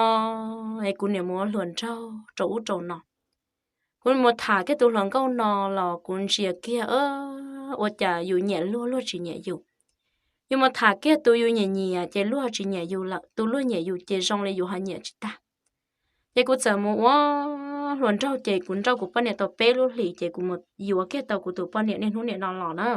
es kuv niam mus ua hluas nraug rau ub rau no. Kuv mus tham kiag tus hluas nkauj no los kuv ntsia kiag ua cas yus nyiam luag luag tsis nyiam yus. Yus mus tham kiag tus yus nyiam nyiam ces luag tsis nyiam yus lawm, tus luag nyiam yus ces zoo li yus ho nyiam tsis tag. Ces kuv txawm mus ua hluas nraug ces kuv nrauj kuv poj niam tau peb lub hlis ces kuv mus yuav kiag tau kuv tus poj niam niaj hnub niam no los na.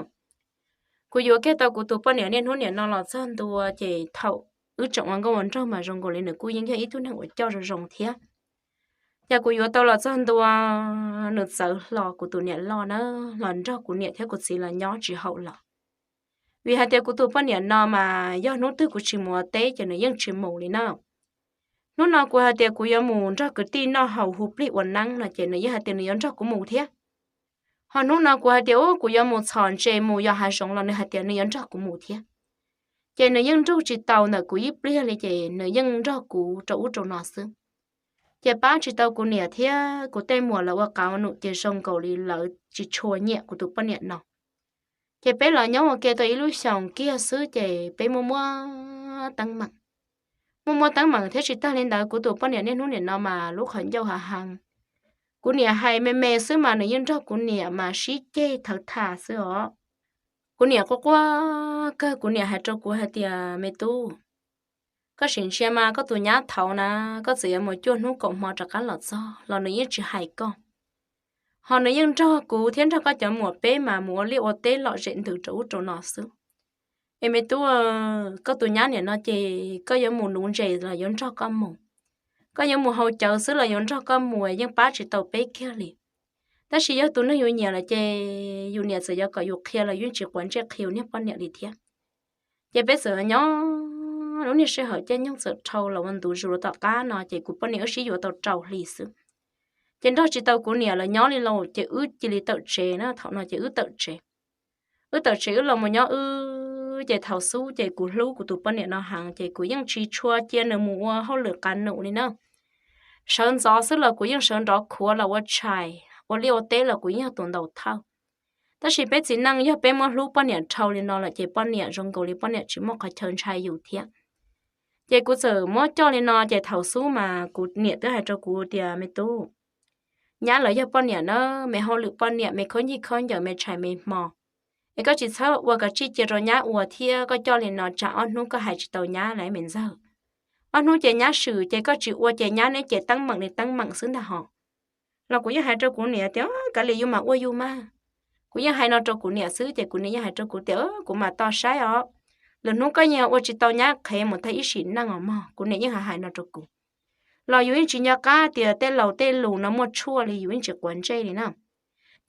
Kuv yuav kiag tau kuv tus poj niam niaj hnub niam no los txog ntua ces thaum wb tseem ua nkauj ua nraug mas zoo nkaus li nws kuj yeej yog ib tug neeg uas coj zoo zoo thiab. Ces kuv yuav tau los txog ntua, nws txawv hlo kuv tus niam loj na, los nrog kuv niam thiab kuv txiv los nyob tsis haum lawm. Vim hais tias kuv tus poj niam no mas yog hnub twg kuv tsis mus ua teb ces nws yeej tsis mus li na. Hnub no kuv hais tias kuv yuav mus nrog kwv tij noj haus hu plig ua neeb no ces nws yeej hais tias nws yuav nrog kuv mus thiab. Ho hnub no kuv hais tias u kuv yuav mus txhom ntses mus yos hav zoov los nws hais tias nws yuav nrog kuv mus thiab. Ces nws yeej nrug tsis tau ntawm kuv ib pliag li ces nws yeej nrog kuv rau ub rau no xwb. Ces pab tsis tau kuv niam thiab kuv tej muam lawv ua qauv num ces zoo nkaus li lawv tsis tshua nyiam kuv tus poj niam no. Ces peb los nyob ua ke tau ib lub xyoos kiag xwb ces peb muaj muaj teeb meem. Muaj muaj teeb meem thiab tsis tag li ntawd kuv tus poj niam niaj hnub niam no mas lub qhov ncauj hav heev. Kuv niam hais me me xwb mas nws yeej nrog kuv niam mas sib ceg thawv tham xwb os. Kuv niam quaj quaj kawg, kuv niam hais rau kuv hais tias me tub, koj sim ntsia mas koj tus nyab thaud na, koj txawm yuav mus cuaj hnub kaum hmo rov qab los txog los nws yeej tsis hais koj. Ho nws yeej nrog kuv thiab nrog koj cov muam peb mas mus ua liaj ua teb lom zem ntws rau ub rau no xwb. Es me tub, koj tus nyab niam no ces koj yuav mus nuv ntses los yuav nrog koj mus. Koj yuav mus haus cawv xwb los yuav nrog koj mus yeej pab tsis tau peb kiag li. Tab sis yog tus neeg yus nyiam lawm ces yus niam txawm yuav kom yus qhia los yus yeej tsis quav ntsej qhia yus niag poj niam li thiab. Ces peb txawm nyob lub niag sij hawm caij nyoog txawm dhau los ua ntu zus rau tom qab no ces kuv poj niam wb sib yuav tau rau hli xwb. Ces nrog tsis tau kuv niam lawv nyob li lauj, ces wb cia li tawm tsev na. Thaum no ces wb tawm tsev. Wb tawm tsev wb los mus nyob wb, ces thaum xub ces kuv hlub kuv tus poj niam no heev ces kuv yeej tsis tshua cia nws mus ua hauj lwm qas num li na. Sawv ntxov xwb los kuv yeej sawv nrov khuav los ua tshais, ua liaj ua teb los kuv yeej yog tus ntaus thawj. Tab sis peb txiv neej yog peb muab hlub poj niam dhau li no lawm ces poj niam zoo nkaus li poj niam tsis muaj qhov chaw ntshai yus thiab. Ces kuv txawm muab coj li no ces thaum xub mas kuv niam twb hais rau kuv tias, me tub, nyab lawv yog poj niam na, me hauj lwm poj niam, me khaub ncaws khaub ncaws, me tshais me hmo, es koj tsis txhob ua kav tsij cia rau nyab ua thiab. Koj coj li no tsam ob hnub koj hais tsis tau nyab lawm me ntxawg. Ob hnub ces nyab swm ces koj tsis ua ces nyab neb ces teeb meem li teeb meem xwb ntag hos. Los kuv yeej hais rau kuv niam tias, kav liam, yus mam ua yus mas. Kuv yeej hais no rau kuv niam xwb ces kuv niam yeej hais rau kuv tias, kuv mam tos saib os, lwm hnub koj yeej ua tsis tau nyab qhev mus tag ib sim neej os mog. Kuv niam yeej hais hais no rau kuv. Los yus yeej tsis nco qab tias tej laus tej lus no muaj tshuaj li, yus yeej tsis quav ntsej li na.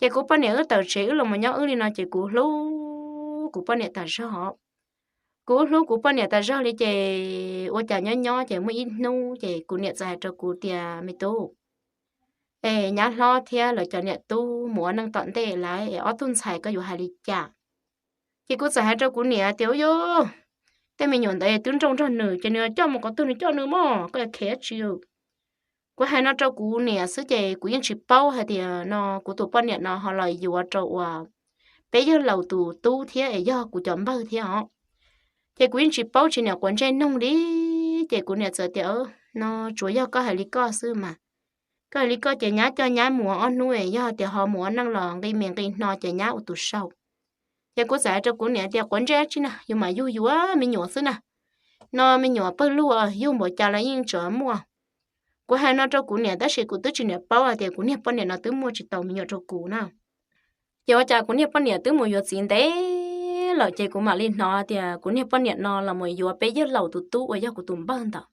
Ces kuv poj niam wb tawm tsev wb los mus nyob wb li no ces kuv hlub kuv poj niam tas zog. Kuv hlub kuv poj niam tas zog li ces ua cas nyob nyob ces muaj ib hnub ces kuv niam txawm hais rau kuv tias, me tub, es nyab hlob thiab lawv cov niam tub mus ua neej tom ntej lawm es ob tug ntxhais koj yuav hais li cas? Ces kuv txawm hais rau kuv niam tias, ua yog tej me nyuam ntawd twb nrauj nrog nws ces nws coj mus qhov twg nws coj nws mog, koj yuav khev dab tsi? Kuv hais no rau kuv niam xwb ces kuv yeej tsis paub hais tias no kuv tus poj niam no ho los yuav rau uas peb yawg laus tus tub thiab es yog kuv cov npawg thiab os. Ces kuv yeej tsis paub tsis niam quav ntsej noog li. Ces kuv niam txawm tias, no tsuas yog koj hais li koj xwb mas. Koj hais li koj ces nyab coj nyab mus ob hnub es yog tias ho mus ua neej los nqi me nqi hno ces nyab ua tus sau. Ces kuv txawm hais rau kuv niam tias, quav ntsej dab tsi na, yus mam yug yuav me nyuam xwb na. No me nyuam pawg lug yug npaum cas los yeej tseem muaj. Kuv hais no rau kuv niam tab sis kuv twb tsis niam paub hais tias kuv niag poj niam no twb muaj tsis tau me nyuam rau kuv na. Ces ua cas kuv niag poj niam twb mus yuav txiv ntev lawm ces kuv mam li hnov tias kuv niag poj niam no los mus yuav peb yawg laus tus tub uas yog kuv tus npawg ntawd.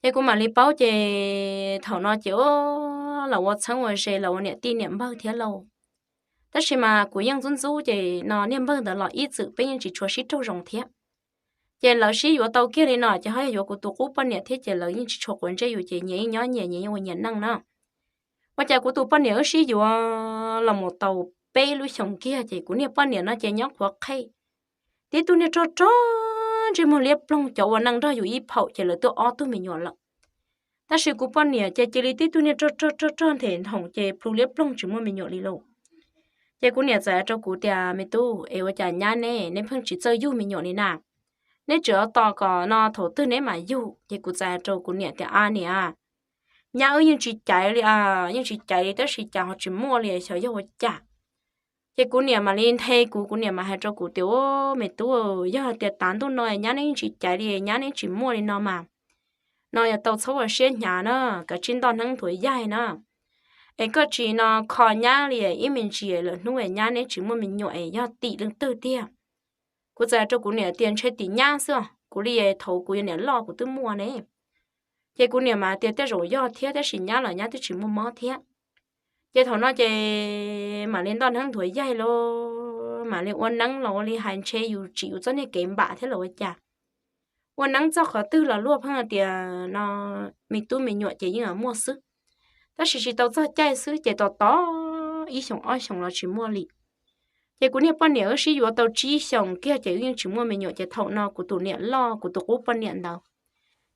Ces kuv mam li paub ces thaum no ces los ua txheeb ua ze los ua niam tij niam npawg thiab lauj. Tab sis mas kuv yeej ntxub ntxub ces no niag npawg ntawd los ib txwm peb yeej tsis tshua sib raug zoo thiab. Ces lawv sib yuav tau kiag li no ces ho yog yuav kuv tus qub poj niam thiab ces lawv yeej tsis tshua quav ntsej yus ces nyias yeej nyob nyias, nyias yeej ua nyias neej na. Ua cas kuv tus poj niam wb sib yuav los mus tau peb lub xyoos kiag ces kuv niag poj niam no ces nyob qhuav qhej. Tib tug niag rog rog ntsej muag liab ploog cov ua neej nrog yus ib phaum ces lawv twb ob tug me nyuam lawm. Tab sis kuv poj niam ces cia li tib tug niag rog rog rog rog nthem nthoom ces plhu liab ploog tsis muaj me nyuam li lauj. Ces kuv niam txawm hais rau kuv tias, me tub, es ua cas nyab neb, neb pheej tsis txawj yug me nyuam li na? Neb tseem tos kom no thaum twg neb mam yug. Ces kuv txawm hais rau kuv niam tias, a niam, nyab wb yeej tsis caiv li, yeej tsis caiv li tab sis cas ho tsis muaj li, xyov yog ua cas. Ces kuv niam mam li nthe kuv, kuv niam mam hais rau kuv tias, me tub, yog tias tav ntuj no nyab neb yeej tsis caiv li, nyab neb tsis muaj li no mas, no yog tau txhob ua siab hnyav na, kav tsij ntoj hneeb nthuav yaig na. Es koj tsis no kho nyab li, ib me ntsis lawm hnub es nyab neb tsis muaj me nyuam es yog tim leej twg tiag. Kuv txawm hais rau kuv niam tias, ntshe tim nyab xwb, kuv li thaum kuv yog niam loj kuv twb muaj ne. Ces kuv niam mas tias, tej zaum yog thiab, tab sis nyab los nyab twb tsis muaj mob thiab. Ces thaum no ces mam li ntoj hneeb nthuav yaig los mam li ua neeb los ua li hais ntshe yus tsim yus txoj niag kev npam thiab los ua cas. Ua neeb txog qhov twg los luag pheej tias no me tub me nyuam ces yeej muaj xwb, tab sis tsis tau txog caij xwb ces tos tos ib xyoos ob xyoos los tsis muaj li. Ces kuv niag poj niam wb sib yuav tau tsib xyoos kiag ces wb yeej tsis muaj me nyuam ces thaum no kuv tus niam loj, kuv tus qub poj niam ntawd,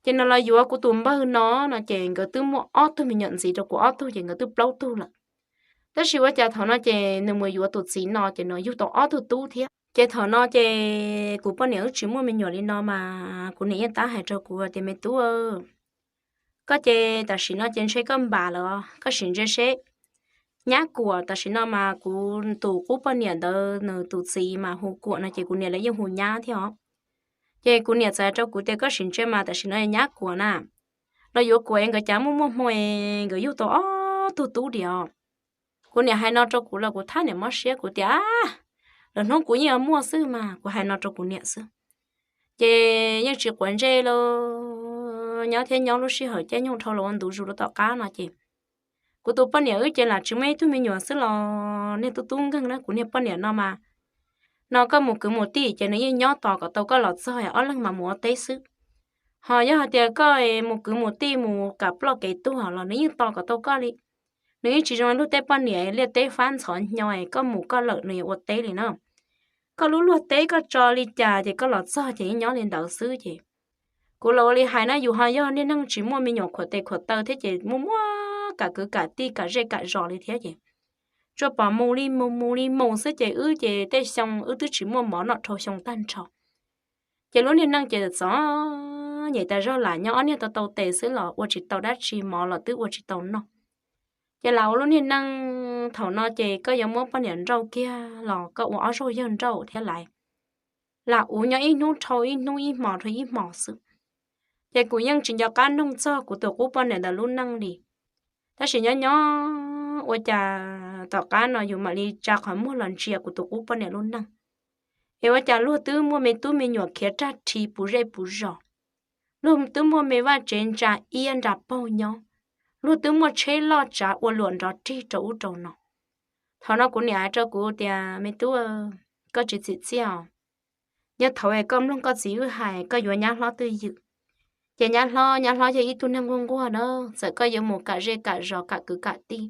ces nws los yuav kuv tus npawg no, no ces nkawd twb muaj ob tug me nyuam ntxiv rau kuv ob tug ces nkawd twb plaub tug lawm. Tab sis ua cas thaum no ces nws mus yuav tus txiv no ces nws yug tau ob tug tub thiab. Ces thaum no ces kuv poj niam wb tsis muaj me nyuam li no mas kuv niam yeej tab hais rau kuv tias, me tub, koj ces tam sim no ces ntshe koj npam lawm, koj sim ntsia seb. Nyab Kuam tam sim no mas kuv tus qub poj niam ntawd nws tus txiv mas hu Kuam no ces kuv niam lawv yeej hu nyab thiab os. Ces kuv niam txawm hais rau kuv tias, koj sim ntsia mas tam sim no nyab Kuam na, los yuav Kuam es nkawd cas muaj muaj hmoo es nkawd yug tau ob tug tub diam. Kuv niam hais no rau kuv los kuv thab niam mob siab, kuv tias, lwm hnub kuv yeej yuav muaj xwb mas, kuv hais no rau kuv niam xwb. Ces yeej tsis quav ntsej lauj. nyob thiab nyob lub sij hawm caij nyoog dhau los ua ntu zus rau tom qab no ces kuv tus poj niam wb ces lam tsis muaj ib tug me nyuam xwb los niag tub tub nkeeg na, kuv niag poj niam no mas, no koj mus kwv mus tij ces nws yeej nyob tos kom tau koj los txog ob leeg mas mus ua teb xwb. Ho yog hais tias koj mus kwv mus tij mus kam ploj kev tuag los nws yeej tos kom tau koj li. Nws yeej tsis zoo luag tej poj niam liaj teb fab ntxhov hnyo es koj mus koj lawm nws yuav ua teb li na. Koj lub luag teb koj tso li cas ces koj los txog ces yeej nyob li ntawd xwb ces kuv los ua li hais na, yus ho yog niag neeg tsis muaj me nyuam khuam tes khuam taw thiab ces muaj muaj kam kwv kam tij kam zej kam zos li thiab ces tsuas pom mus li mus mus li mus xwb ces wb ces tej xyoo wb twb tsis muaj mov noj dhau xyoo tag nrho. Ces lub niag neej ces txom nyem tas zog lam nyob ob niag tau tau tes xwb los ua tsis tau dab tsi, mov los twb ua tsis tau noj. Ces lam ua lub niag neej thaum no ces koj yuav muab poj niam nrauj kiag los koj ua ob zaug yawg nrauj thiab lais. Lam ua nyob ib hnub dhau ib hnub ib hmos dhau ib hmos xwb. Ces kuv yeej tsis nco qab noog txog kuv tus qub poj niam ntawd lub neej li. Tab sis nyob nyob ua cas tom qab no yus mam li tsa qhov muag los ntsia kuv tus qub poj niam lub neej. Es ua cas luag twb muaj me tub me nyuam khiav rag rhi puv zej puv zos, luag twb muaj me vaj tsev ntsa iab nra paug nyob, luag twb muaj tsheb loj tsav ua luam nrov rig rau ub rau no. Thaum no kuv niam hais rau kuv tias, me tub, koj tsis txim txiaj os. Yog thaum es koj mloog koj txiv wb hais koj yuav nyab hlob twj ywm, ces nyab hlob, nyab hlob yog ib tug neeg nquag nquag na, txawm koj yuav mus kam zej kam zos kam kwv kam tij,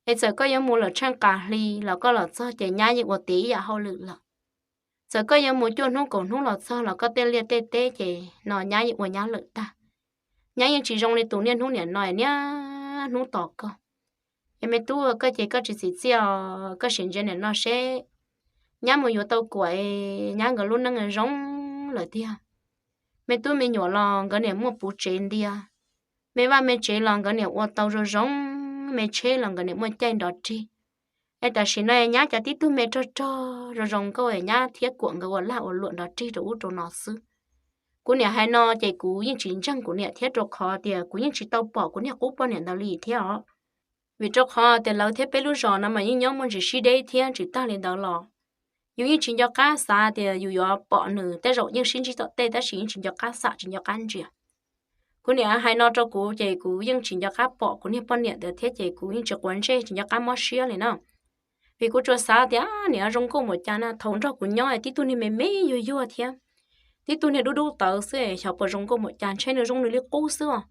es txawm koj yuav mus lawm tsheej qas hli los koj los txog ces nyab yeej ua tiav ib yam hauj lwm lawm. Txawm koj yuav mus cuaj hnub kaum hnub los txog los koj tej liaj tej teb ces no nyab yeej ua nyab lawm tag. Nyab yeej tsis zoo li tus niaj hnub niam no niaj hnub tos koj. Es me tub, koj ces koj tsis txim txiaj os, koj sim ntsia niam no seb, nyab mus yuav tau kuam, nyab nkawd lub neej zoo lawm tiag. Me tub me nyuam los nkawd niam muaj puv tsev ntiag, me vaj me tsev los nkawd niam ua tau zoo zoo, me tsheb los nkawd niam muaj caij nrov rig. Es tam sim no nyab cov tib tug me rog rog zoo zoo nkauj nyab thiab kuam nkawd ua laj ua luam nrov rig rau ub rau no xwb. Kuv niam hais no ces kuv yeej tsis ntseeg kuv niam thiab, rau qhov tias kuv yeej tsis tau pom kuv niag qub poj niam ntawd li thiab os. Vim rau qhov tias lawv thiab peb lub zos no mas yeej nyob muaj ntsis sib deb thiab, tsis tag li ntawd los yus yeej tsis nco qab xav tias yus yuav pom nws, tej zaum yeej sib ntsib tom tej tab sis yeej tsis nco qab xam tsis nco qab ntsia. Kuv niam hais no rau kuv ces kuv yeej tsis nco qab pom kuv niag poj niam ntawd thiab ces kuv yeej tsis quav ntsej tsis nco qab mob siab li na. Vim kuv tsuas xav tias niam zoo nkauj npaum cas na, thaum nrog kuv nyob tib tug niag me me yuag yuag thiab, tib tug niag dub dub tawv xwb, xyov puas zoo nkauj npaum cas, ntshe nws zoo nws li qub xwb os.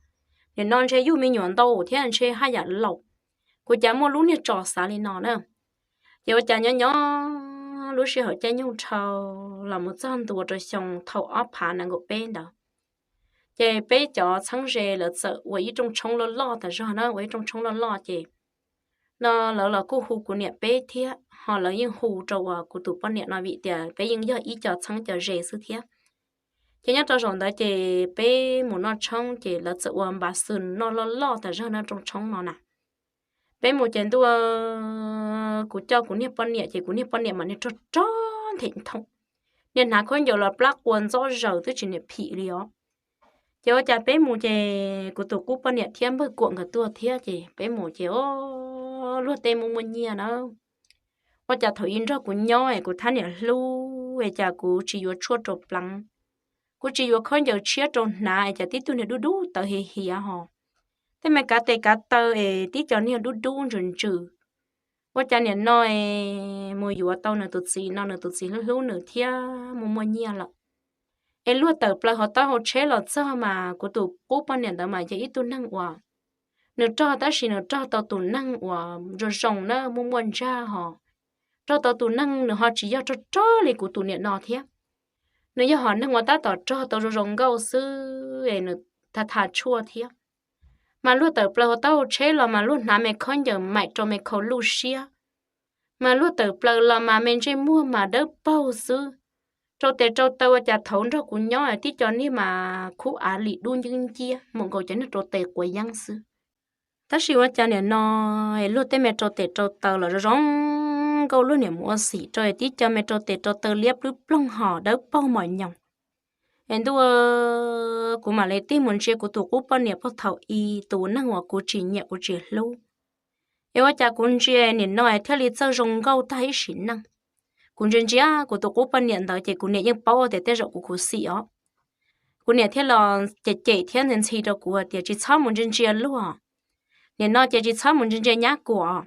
Nim no ntshe yug me nyuam ntau thiab ntshe haj yam laus, kuv cas muaj lub niag tso xav li no na. Ces ua cas nyob nyob lub sij hawm caij nyoog dhau los mus txog ntua rau xyoo thaum ob phav nees nkaum peb ntawd, ces peb cov txheeb ze lawv txawm ua ib rooj tshoob loj loj tas zog na, ua ib rooj tshoob loj loj ces no lawv los kuj hu kuv niam peb thiab, ho lawv yeej hu rau uas kuv tus poj niam no vim tias peb yeej yog ib co txheeb co ze xwb thiab. Ces nyob rau zaum ntawd ces peb mus noj tshoob ces lawv txawm ua npav xwm noj loj loj tas zog na rooj tshoob no na. Peb mus ces ntuj, kuv coj kuv niag poj niam ces kuv niag poj niam mas niag rog rog nthem nthoom, niag hnav khaub ncaws los plab qua ntxob zaws twb tsis niam phim li os. Ces ua cas peb mus ces kuv tus qub poj niam thiab npawg Kuam nkawd tuaj thiab ces peb mus ces o, luag tej muaj muaj nyiaj na. Ua cas thaum ub nrog kuv nyob es kuv thab niam hlub es cas kuv tsis yuav tshuaj rau pleev, kuv tsis yuav khaub ncaws tshiab rau hnav es cas tib tug niag dub dub tawv hiav hiav ho, tej me kav tes kav taw es tib co niag dub dub ntsws ntsws. Ua cas niam no es mus yuav tau nws tus txiv no, nws tus txiv hlub hlub nws thiab muaj muaj nyiaj lawm. Es luag tawm plaws hauv taub hau tsheb los txog mas kuv tus qub poj niam ntawd mas yog ib tug neeg uas nws rog tab sis nws rog tau tus neeg uas zoo zoo na, muaj muaj ntsaj ho, rog tau tus neeg nws ho tsis yog rog rog li kuv tus niam no thiab. Nws yog hom neeg uas tab tom rog tau zoo zoo nkauj xwb es nws tha tha tshuaj thiab. Mas luag tawm plaws hauv taub hau tsheb los mas luag hnav me khaub ncaws maim rau me khau luj siab, mas luag tawm plaws los mas me ntsej muag mas dawb paug xwb. Rau tes rau taw ua cas thaum ub nrog kuv nyob tib co niag mas khub av lim dub nceb nciab mus nkaus cov niag rau tes quav yeeb xwb. Tab sis ua cas niam no luag tej me rau tes rau taw los zoo zoo nkauj, luag niam mus ua xim rau tib co me rau tes rau taw liab plwb ploog ho dawb paug mos nyoos. Es ntuj, kuv mam li tig mus ntsia kuv tus qub poj niam puag thaum ub, tus neeg uas kuv tsis nyiam kuv tsis hlub. Es ua cas kuv ntsia niam no thiaj li txawj zoo nkauj tag ib sim neej. Kuv ntsia ntsia kuv tus qub poj niam ntawd ces kuv niam yeej paub tias tej zaum kuv khuv xim os. Kuv niam thiaj los cem cem thiab ntxhi ntxhi rau kuv tias, tsis txhob mus ntsia ntsia luag, nim no ces tsis txhob mus ntsia ntsia nyab kuam.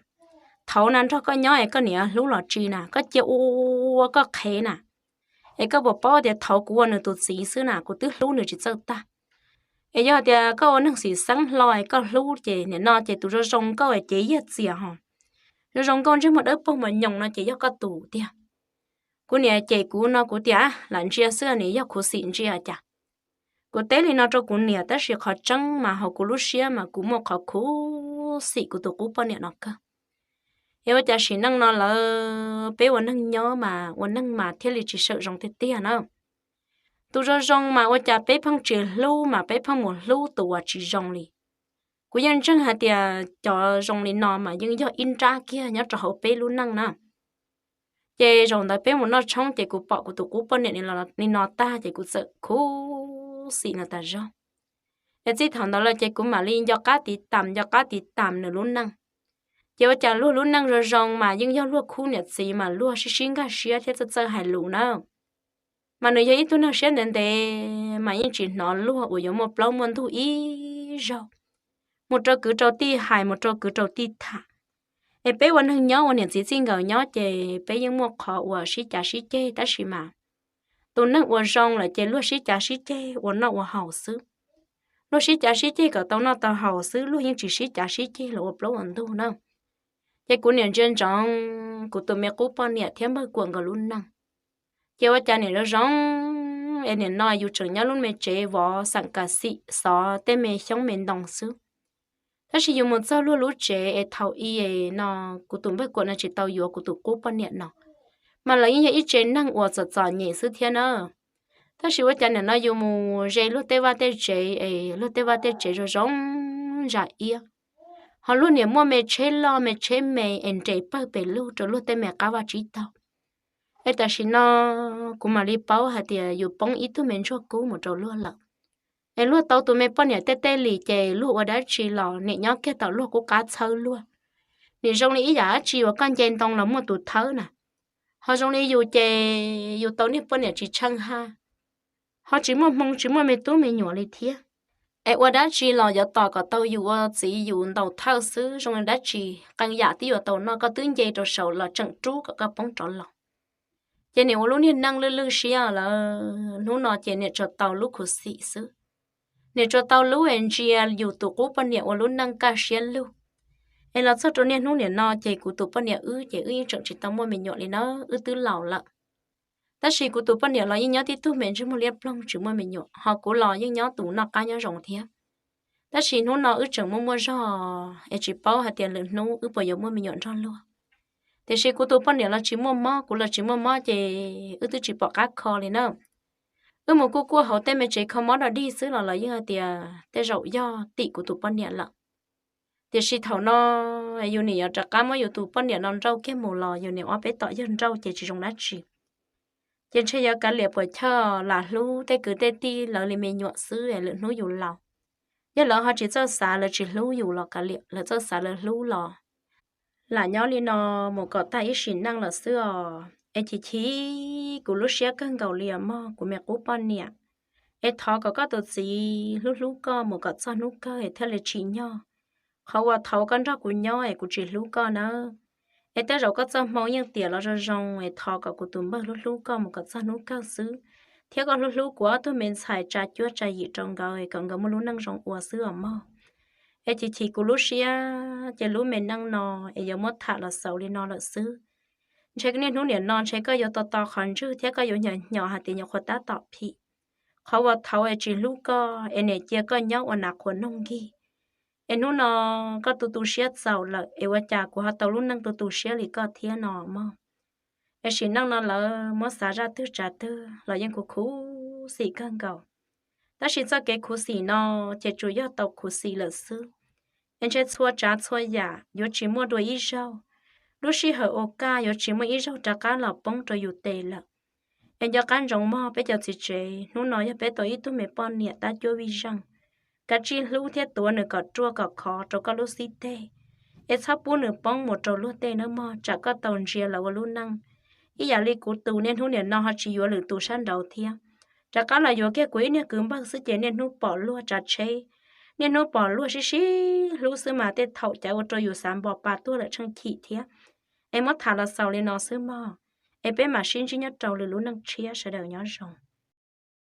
Thaum na nrog koj nyob es koj niam hlub los tsis na, koj cia ua koj qhev na. Es koj puas paub tias thaum kuv ua nws tus txiv xwb na, kuv twb hlub nws tsis txawj tag. Es yog tias koj ua neeg xim xeeb hlo es koj hlub ces nim no ces tus zoo zoo nkauj es cev yiag txias ho, zoo zoo nkauj ntsej muag dawb paug mos nyoos no ces yog koj tus tiag. Kuv niam cem kuv no kuv tias, lam ntsia xwb, nim yog khuv xim ntsia cas. Kuv teb li no rau kuv niam tab sis qhov tseeb mas hauv kuv lub siab mas kuv muaj qhov khuv xim kuv tus qub poj niam no kawg. Es ua cas sim neej no lawm peb ua neeg nyob mas ua neeg mas thiaj li tsis sawm zoo tiag tiag na. Tus zoo zoo mas ua cas peb pheej tsis hlub mas peb pheej mus hlub tus uas tsis zoo li. Kuv yeej ntseeg hais tias cov zoo li no mas yeej yog ib nrab kiag nyob rau hauv peb lub neej na. Ces zaum ntawd peb mus noj tshoob ces kuv pom kuv tus qub poj niam li no tag ces kuv txawm khuv xim nws tas zog. Es txij thaum ntawd lawm ces kuv mam li nco qab tiv tam nco qab tiv tam nws lub neej. Ces ua cas luag lub neej zoo zoo mas yeej yog luag khub niam txiv mas luag sib sib nkag siab thiab txawj txawj hais lus na. Mas nws yog ib tug neeg siab ntev ntev mas yeej tsis hnov luag uas yuav muaj plaub muaj ntug ib zaug mus rau kwv rau tij hais mus rau kwv rau tij tham. Es peb ua neeg nyob ua niam txiv txij nkawm nyob ces peb yeej muaj qhov uas sib cav sib ceg tab sis mas tus neeg uas zoo lawm ces luag sib cav sib ceg ua noj ua haus xwb. Luag sib cav sib ceg kom tau noj tau haus xwb, luag yeej tsis sib cav sib ceg los ua plaub ua ntug na. Ces kuv niam ntsia ntsoov kuv tus me qub poj niam thiab npawg Kuam nkawd lub neej. Ces ua cas niam zoo zoo, es nim no yus tseem nyob lub me tsev vov xam kas xim xov tej me xyoob me ntoo xwb. Tab sis yus mus txog luag lub tsev es thaum i no kuv tus npawg Kuam no tsis tau yuav kuv tus qub poj niam no, mas lawv yeej yog ib tsev neeg uas txom txom nyem xwb thiab na. Tab sis ua cas nim no yus mus ze luag tej vaj tej tsev es luag tej vaj tej tsev zoo zoo ntsa iab, ho luag niam muaj me tsheb loj me tsheb me es nres pawg pes lug rau luag tej me qab vaj tsib taug. Es tam sim no kuv mam li paub hais tias yus poob ib tug me ntsuag kub mus rau luag lawm. Es luag tau tus me poj niam tej tej li ces luag ua dab tsi los niam nyob kiag tom luag qub qab txhawb luag. Nim zoo li ib yam dab tsi uas koj nce ntoo los muaj tus thawb na, ho zoo li yus ces yus tau niag poj niam tsis tsheej haj, ho tsis muaj hmoo tsis muaj me tub me nyuam li thiab. Es ua dab tsi los yuav tos kom tau yus ua txiv yus ntaus thawj xwb, zoo li dab tsi qee yam twb yuav tau noj koj twb nce rau saud los tseem rub kom koj poob rov los. Ces niam ua lub niag neej lwj lwj siab lawm, hnub no ces niam tsuas tau lub khuv xim xwb. Niam tsuas tau lub es ntsia yus tus qub poj niam ua lub neej kaj siab lug. Es los txog rau niaj hnub niam no ces kuv tus poj niam wb ces wb yeej tseem tsis tau muaj me nyuam li na, wb twb laus lawm. Tab sis kuv tus poj niam los yeej nyob tib tug me ntsej muag liab ploog tsis muaj me nyuam, ho kuv los yeej nyob tus noj qab nyob zoo thiab. Tab sis hnub no wb tseem muaj muaj zog es tsis paub hais tias lwm hnub wb puas yuav muaj me nyuam nrog luag. Tiam sis kuv tus poj niam los tsis muaj mob, kuv los tsis muaj mob ces wb twb tsis pom qab kho li na. Wb mus kuj kuaj hauv tej me tsev kho mob dog dig xwb los lawv yeej hais tias tej zaum yog tim kuv tus poj niam lawm. Tiam sis thaum no yus nim yuav rov qab muab yus tus poj niam no nrauj kiag mus los yus nim ob peb tom yawg nrauj ces tsis zoo dab tsi. Ces ntshe yog kav liam puas chawj lam hlub tej kwv tej tij lawv li me nyuam xwb es lwm hnub yus laus, yog lawv ho tsis txawj xav lawv tsis hlub yus los kav liam, lawv txawj xav lawv hlub los lam nyob li no mus kom tag ib sim neej lawm xwb os. Es chim chim kuv lub siab kawg nkaus li os mog kuv me qub poj niam. Es thov kom koj tus txiv hlub hlub koj mus kom txog hnub kawg es thiaj li tsim nyog. Qhov uas thaum koj nrog kuv nyob es kuv tsis hlub koj nawb, es tej zaum koj txoj hmoo yeej tiam los zoo zoo es thov kom kuv tus npawg hlub hlub koj mus kom txog hnub kawg xwb, thiab koj hlub hlub kuv ob tug me ntxhais tsa cuab tsa yim rau nkawd es kom nkawd muaj lub neej zoo ua xwb os mog. Es chim chim kuv lub siab ces lub me neej no es yuav muab tham los xaus li no lawm xwb. Ntshe niaj hnub niam no ntshe koj yuav to to qhov ntswg thiab koj yuav hnyo hnyo hais tias nyuam qhuav tab tom phim. Qhov uas thaum es tsis hlub koj es niam cia koj nyob ua nas qhuav noog nkig, es hnub no koj tu tu siab txaus lawm es ua cas kuv ho tau lub neej tu tu siab li koj thiab no mog. Es sim neej no lawv muab xav zaj twg tsav twg los yeej khuv khuv xim kawg nkaus. Tab sis txoj kev khuv xim no ces tsuas yog tau khuv xim lawm xwb. Es ntshe txhua tsav txhua yam yuav tsis muaj dua ib zaug, lub sij hawm ua kaj yuav tsis muaj ib zaug rov qab los poob rau yus tes lawm. Es nco qab ntsoov mog peb cov txiv tsev, hnub no yog peb tau ib tug me poj niam tab cuab vij zeej, kav tsij hlub thiab tuav nws kom ruaj kom khov rau koj lub xib teg. Es txhob pub nws poob mus rau luag tej nawb mog, tsam koj tau ntsia lawv ua lub neej. Ib yam li kuv tus niaj hnub niam no ho tsis yuav lwm tus sab nraud thiab. Rov qab los yuav kiag kuv ib niag kwv npawg xwb ces niaj hnub pom luag tsav tsheb, niaj hnub pom luag sib sib hlub xwb mas tej thaum cav ua rau yus xav npau pa tuag lawm tsheej chim thiab. Es muab tham los xaus li no xwb mog, es peb mam sib ntsib nyob rau lwm lub neej tshiab, sawv daws nyob zoo.